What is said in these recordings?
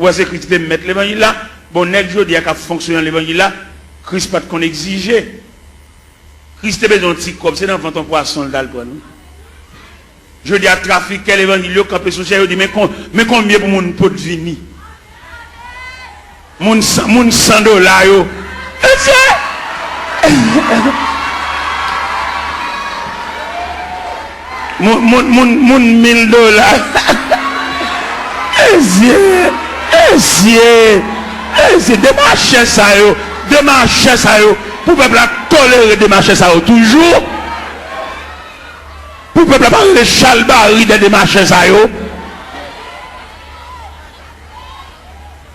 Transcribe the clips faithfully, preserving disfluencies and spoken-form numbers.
Ou wè se Kris ki te mèt levanjil la? Bon, nèg jodi a k ap fonksyone nan levanjil la, Kris pa t konn egzije. Kris te bezwen yon ti kòb, se nan vant yon pwason l t al pran l, wi. Jodi a, trafikè levanjil yo kanpe sou chè, yo di, men kon, men konbyen pou moun pot vini. Moun san, moun san dola yo. Mesye! Moun, moun, moun, moun mil dola. Mesye! Mesye! Mesye! Demachè sa yo! Demachè sa yo! Pou pèp la tolere demachè sa yo toujou! Pou pèp la pa rele chalbari dè demachè sa yo!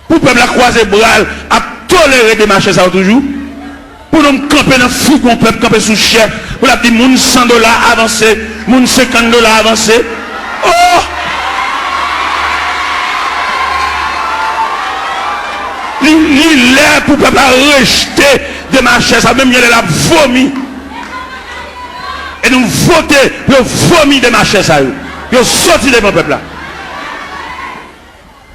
Pou pèp la kwaze bra l, ap tolere demachè sa yo toujou? Pou nou kanpe nan figi yon pèp, kanpe sou chè, pou l ap di moun san dola avanse, moun senkant dola avanse? Oh! Li, li lè pou pèp la rejte demachè sa, menm jan lè l ap vomi. E nou vote pou yo vomi demachè sa yo. Yo soti devan pèp la.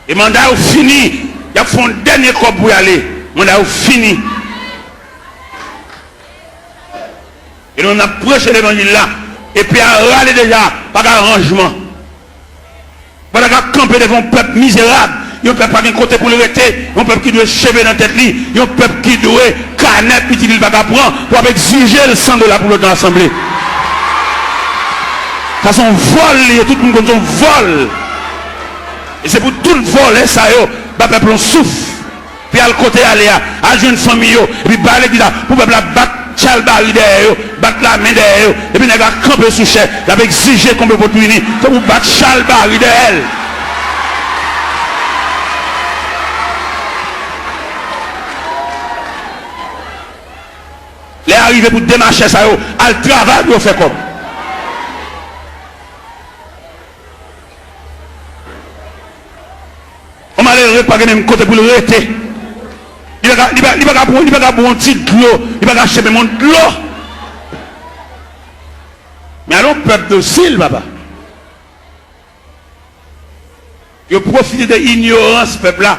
E manda yo fini. Y ap fè yon dènye kòb pou y ale. Manda yo fini. E nou, n ap preche levanjil la. Epi a rale deja, pa gen aranjman. Pandan k ap kanpe devan yon pèp mizerab, yon pèp pa gen kote pou l rete, yon pèp ki dwe cheve nan tèt li, yon pèp ki dwe kanè pitit li l pa ka pran, w ap egzije l san dola pou l nan asanble. Sa se yon vòl li ye, tout moun konn se yon vòl. E se pou tout vòlè sa yo ba pèp la yon souf. Pou y al kote y ale a, al jwenn fanmi yo, epi ba legliz la, pou pèp la bat chalbari dèyè yo, bat lamen dèyè yo, epi nèg la kanpe sou chè, l ap egzije konbyen pot pou vini, se pou bat chalbari dèyè l. Lè a rive pou demachè sa yo al travay pou yo fè kòb. Yon malere pa gen menm kote pou l rete. Li pa ka, li pa, li pa ka bwè, li pa ka bwè yon ti dlo, li pa ka achte menm yon dlo. Men ale yon pèp dosil, papa. Yo pwofite de inyorans pèp la